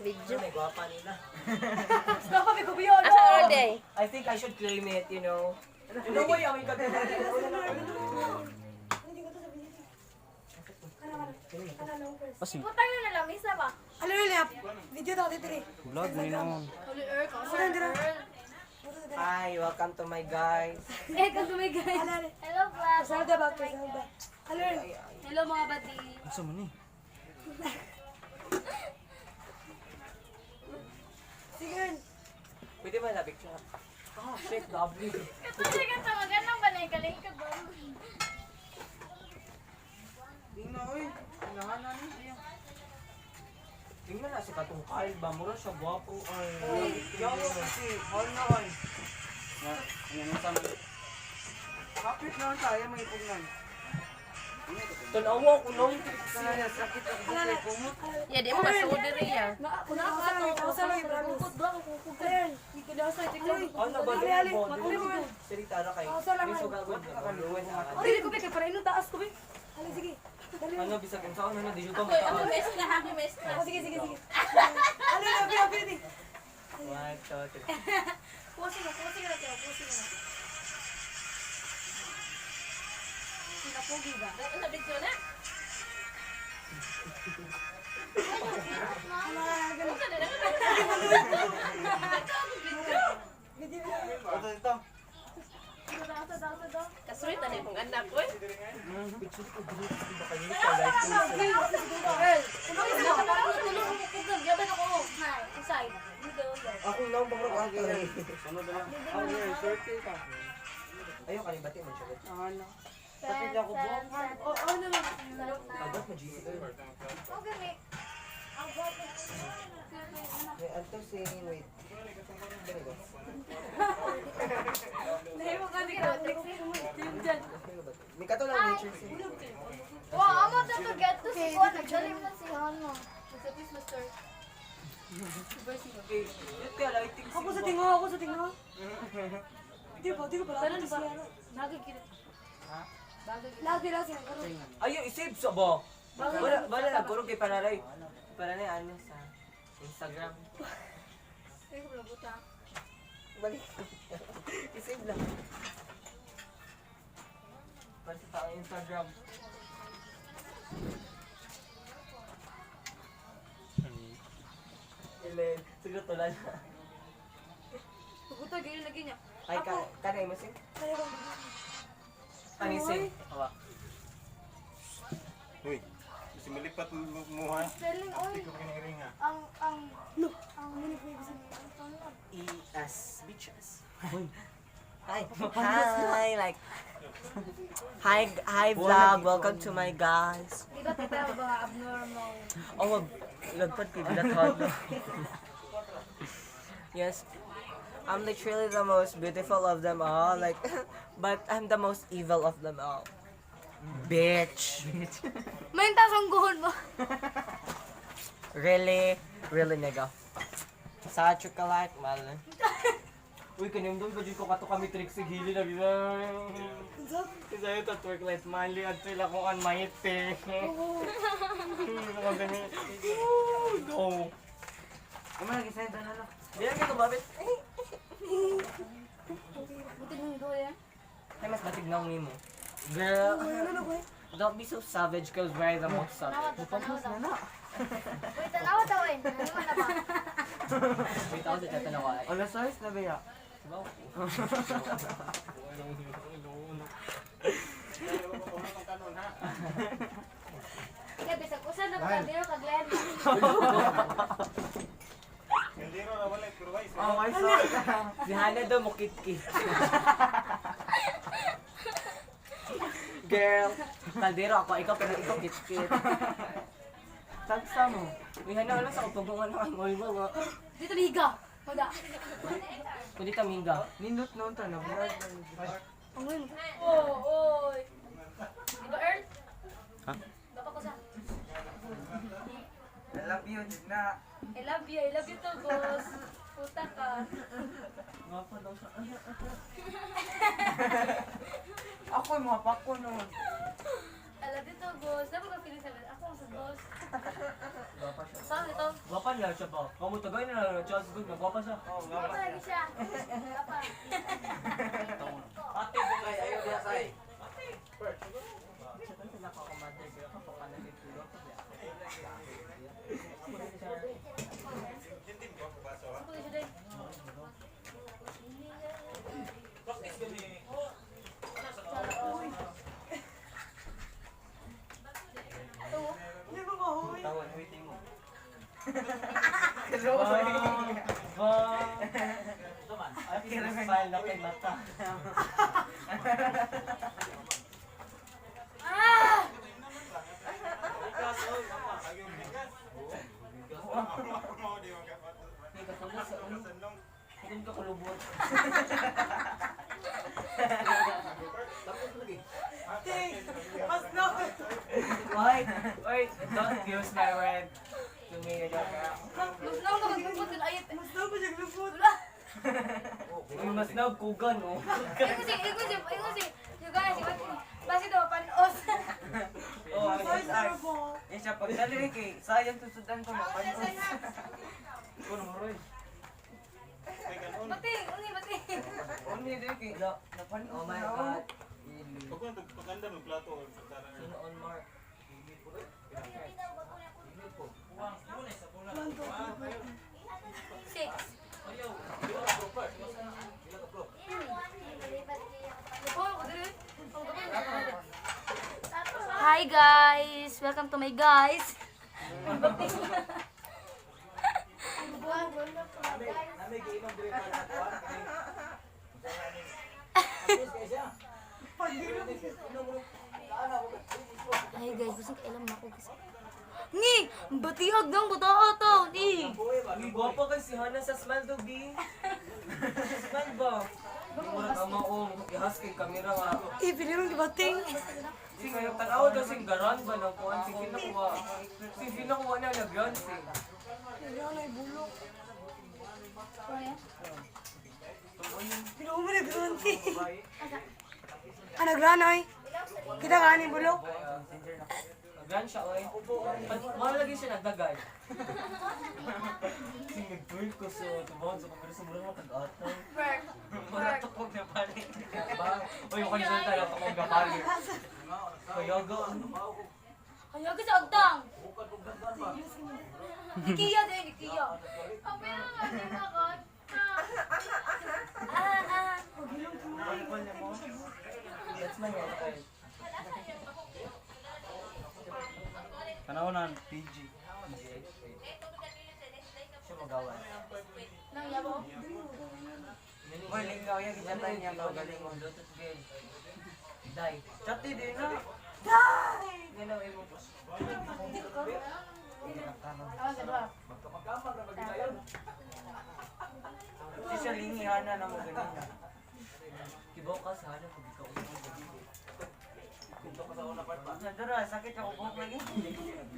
Video. May gwapa nila. Baka may gubiyon. Asa Earl day? I think I should claim it. You know why ang Kasi Putang na nalamisa ba? Ano yun, Lap? Video daw, dito rin. vlog mo yun. Holy Earl, ka. Hi, welcome to my guys. Eh, kung tumigay. Alala. Hello, vlog. Salda ba? Salda. Ano yun? Hello, mga bati. Asa man ni? Sige yun. Pwede ba na picture? Oh, shit, lovely. Katuloy ka tawagan ng balay kalingkod ba? Tingnan, oy. Tingnan na ni. Tingnan na si Katong Kyle ba? Mura siya gwapo. Ay. Yawa kasi. Hall na oy. Nga, ano sa man? Kapit na lang tayo, may pugnan. Tanawa ko nung. Sana sakit ako kay kumot. Ya, di mo masuod diri ya. Ako sa lang, ako sa lang, promise. Ano yun? Ano ba? Ali, ali. Dili mo. Salita ra kay. Ako sa lang, May ali. sugal ko. Dili ko, be, kay para inong taas ko, be. Ali, sige. Dali. Ano bisag unsa ano na di jud ka Ako, ako mataas. mes na, ako mes na. Oh, sige, sige, sige. Ali, abi, abi, abi. One, two, three. Pusin mo, pusin mo na, tiyo, pusin mo na. Sinapugi ba? Sa video na. Video. Ito ito. Kasulit na kong anak ko. Picture ko dili ba kanina sa live Yaban ako. Usay. Ako lang ba bro? Sunod na lang. Oh, yeah, shorty ka. Ayo kani bati man siya. Ano? Sakit ako buhok. Oh, oh, naman. Kagat mo GC. Okay, May alto si wait. Dali ko. Nahimo ka ni ka. Yun dyan. May kato lang nature si. Wow, amo to to get to si Juan. Nagdali mo si Hano. Magsatis, Master. Okay, yun kaya lighting Ako sa tingo, ako sa tingo. Di ba, di ko pala. Ano ba? Lagi, lagi. Ayo isave sa ba? Wala wala na kurog kay pararay. Para na ano sa Instagram. Balik. I-save lang. Para sa Instagram. Ilen, siguro tula na. Puta, ganyan lagi niya. Ay, ka, kanay mo sin? Kaya ba? Kanay sin? Awa. Uy, kasi malipat mo mo, ha. Spelling, oy. Hindi ko kiniring ha. Ang, No. Ang minute may bisa. E-S, bitches. Hi. Hi, like. Hi, hi vlog. Welcome to my guys. Di ba tita ba abnormal? Oh, wag. Lagpad kay bilat. Yes. I'm literally the most beautiful of them all. Like, but I'm the most evil of them all. Bitch. May tasangguhon mo. Really? Really, nigga. Sa chocolate, mal. Uy, kanyang doon, gadyo ko kato kami Trixie Gili na bisa. Kasi ito, twerk light manly at sila kung an mahit eh. Go. Ano lagi sa'yo, na. Di lang ito, babit. Buti nung doon yan. Ay, mas batignaw ni mo. Girl, don't be so savage 'cause we're the most savage. Tanawa daw, tanawa daw. Uy, tanawa daw eh. Ano na ba? Wait, ako sa tatanawa. Ala size na ba ya? Kaya bisag usa na kaldero kaglayan. Hindi ro na wala pero ay. Oh, my sorry. Si Hana daw mukit-kit. Girl, kaldero ako, ikaw pero ikaw kit-kit. Tagsa mo. Uy, Hana, wala sa kapagungan ng amoy mo. Dito liga. Wala. Kundi taminga. Nindot noon ta na vlog. Oh, oy. Di ba Earl? Ha? Baka ko sa. I love you, na. I love you too, boss. Puta ka. Gwapo daw siya. Ako yung mga pako noon. I love you too, boss. Dapat ka feeling sa Ako ang sa boss. Gwapo siya. Saan ito? Gwapa na siya ba? Kamu tagay na lang chance good, nagwapa siya. Oh, Gwapa nga. lagi siya. Gwapa. Ate, bukay ayaw diya say. Siya sila ka commander kaya kapakanan ni Tulo. Hindi mo ko baso ha. Ako siya din. Hindi ba mahoy? Tawan, waiting mo. Ba, ba. Ay, smile na kay mata. Ah! Ayaw bigas. Mo di mo ka. Hindi ka tulog sa ulo. Sanong. Hindi ka kulubot. Mas na. Why? Wait, don't use my word to me. Mas na ako maglubot ng ayat. Mas na ba siya lubot? Uy, mas nagkugan, oh. Ingon si, ingon si, ingon si. Yung guys, si Bating. Basi daw, panos. Oh, Sorry, sorry po. Eh siya pagdali kay sayang susudan ko mapanos. Kuno mo Roy. Bating, uni, bating. Uni dili kay napanos. Oh my God. Pag paganda ng plato or sa Sino on mark? Six. Hi guys! Welcome to my guys! Hi guys, gusto ko alam ako kasi. Ni! Batiag ng buto to! Ni! Uy, gwapa kay si Hana sa smile do, B. Smile ba? Mura ka maong ihas kay kamera nga. Eh, pinirong di bating. Sing tanaw daw sing garan ba nang kuan sing kinakuha. Sing kinakuha na nagran sing. Pero na ibulok. Pero mo na grunti. Ano granoy? Kita ka ni bulok? Nagran siya oy. Mara lagi siya nagdagay. Sing nag-twerk ko sa tubod sa kamera sa mura mga tag-atay. Mura tukog na pali. Ba? Uy, yung kanisa talaga akong gapali. Kaya ga ano? Kaya ka sa agtang! Nikiya din, nikiya. Ah, ah. That's my hair. Tanaw PG. Siya magawa. Nang yabo? Boy lingaw ya gijatan niya ba galingon. Lotus girl. Dai. Chati din na. Ngano imo po. Si siya lingi hana na mo ganina. Kibaw ka sa hanap pag ikaw usap. Nadara sakit ako buhok lagi.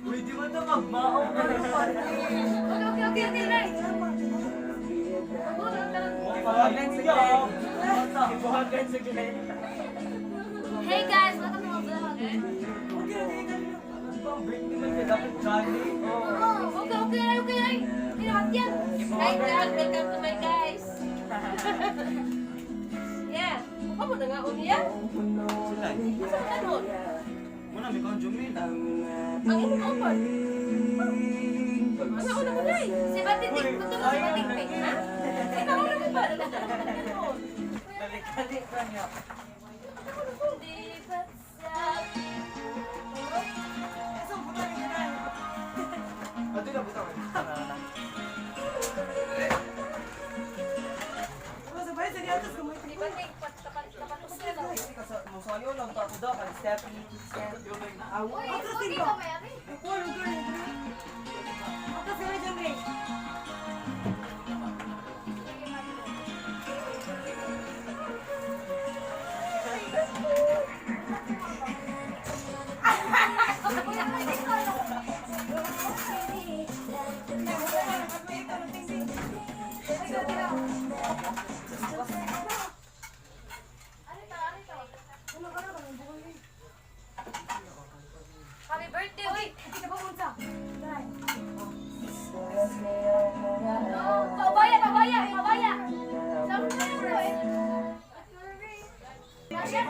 Uy, di ba ito magmaong ka ng party? Okay, okay, okay, okay, okay. Ibuhagan si Glenn. Ibuhagan si Glenn. Hey guys, welcome to my vlog. Okay, okay, okay. Ang break naman niya, dapat jolly. Oh, okay, okay, okay, okay. Tinakat yan. Hi vlog, welcome to my guys. Yeah, mukha mo na nga unya. Sila. Asa ka nun? Muna mi kon Jumil. Ang imo ka pa. Ang ako na mo day. Si Bating, gusto mo si Bating, Ha? Ikaw na mo ba? Balik-balik pa niya. Di ba't sabi ko? Asa mo buta ni ganay? Ato na butang. Masabay sa diya tas gamay. Di Bating, kapatos na lang. Kasi kasi musayo lang ta ako daw kan steppy. Uy, okay ka may ari. Kulo kulo. Atas gamay dyan rin. Happy birthday, uy! Kita ba unsa? Dai. Pabaya, pabaya, pabaya. Sabi ko na bro eh. Asya.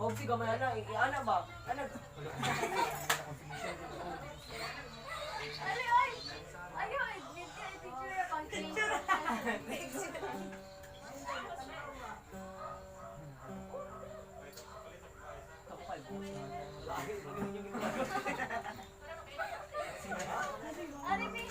Hope si gamay ana, iana ba? Ana. Ay, ay. Ay, ay. Picture, picture. Ari, Bi.